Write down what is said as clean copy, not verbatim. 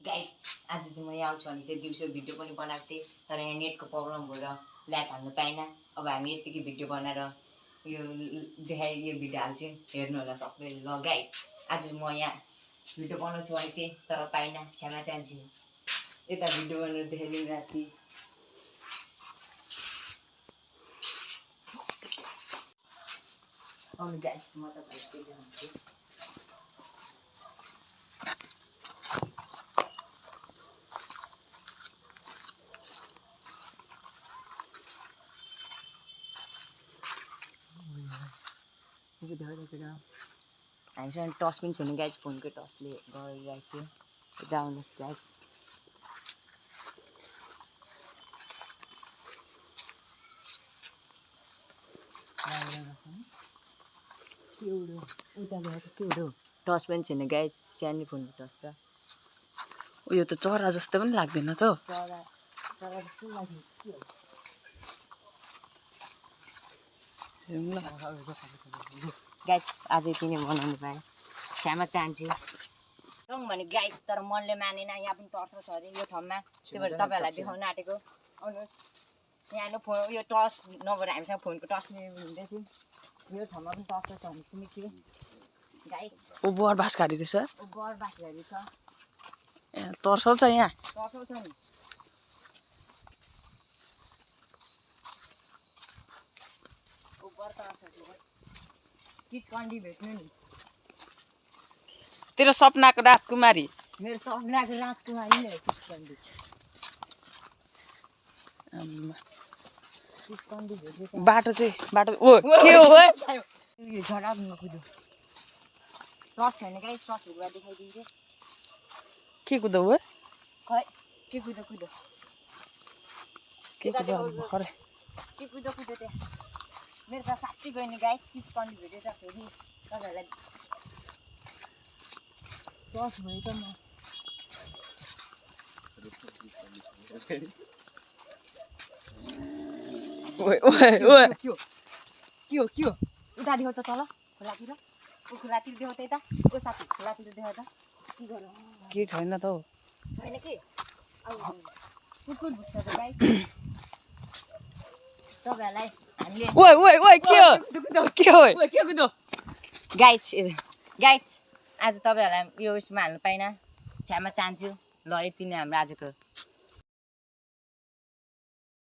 Guys आज चाहिँ म यहाँ आउँछु भने चाहिँ दिउँसो भिडियो पनि बनाएको थिएँ तर यहाँ नेटको प्रब्लम भएर ल्याग हाल्नु पाइनँ। अब हामी यतिकै भिडियो बनाएर यो भिडियो हाल्छौँ, हेर्नु होला सबैले। ल गाइस आज म यहाँ भिडियो बनाउँछु भनेको थिएँ तर पाइनँ, क्षमा चाहन्छु। यता भिडियो बनाएर देखाइदिनु राति आउनु गाइस, म तपाईँलाई देखाउँछु। हामीसँग टर्च पनि छैन गाइस, फोनको टर्चले गरिरहेको छु। यता आउनुहोस् गाइस। टर्च पनि छैन गाइस, सानो फोनको टर्च छ। उयो त चरा जस्तो पनि लाग्दैन त। चरा जस्तो लाग्यो के हो? गाइस आज यति नै बनाउनु पाएँ, क्षमा चाहन्छु। जाउँ भने गाइस तर मनले मानेन। यहाँ पनि टर्च छ अरे यो ठाउँमा, त्यही भएर तपाईँहरूलाई देखाउन आँटेको। आउनुहोस् यहाँ हेर्नु, फोन यो टर्च नभएर हामीसँग फोनको टर्च हुँदै थियो। यो ठाउँमा पनि टर्च छ भने सुनेको थियो गाइस। ओ बरबास घारी रहेछ। ओ बरबासहरू छ, तर्साउँछ यहाँ। तर्साउँछ नि। किचकन्डी भेट्नु नि। तेरो सपनाको राजकुमारी। मेरो सपनाको राजकुमारी नै हो किचकन्डी। किचकन्डी भेट्नु बाटो चाहिँ बाटो ओ के हो ओए? यो झडाउनु कुदो। टर्च छैन गाइस, टर्च भएर देखाइदिन्छु। के कुदो ओए? खै के कुदो कुदो। के कुदो खरे? के कुदो कुदो त्यहाँ। मेरो त साँच्चै गयो नि गाइस, किचकन्डी भेटेर फेरि तपाईँहरूलाई टर्च भयो त म। ओए ओए ओए के हो के हो? उता देखाउ त तल खोलातिर। ओ खोलातिर देखाउ त यता। ओ साथी खोलातिर देखाउ त। के गरौँ? के छैन त हौ। छैन के? अब कुकुर भुक्छ त गाइस। तपाईँहरूलाई हामीले ओए ओए ओए के हो? के हो? ओए के कुदो? गाइस आज तपाईँहरूलाई यो उयसमा हाल्नु पाइनँ, क्षमा चाहन्छु। ल यति नै हाम्रो आजको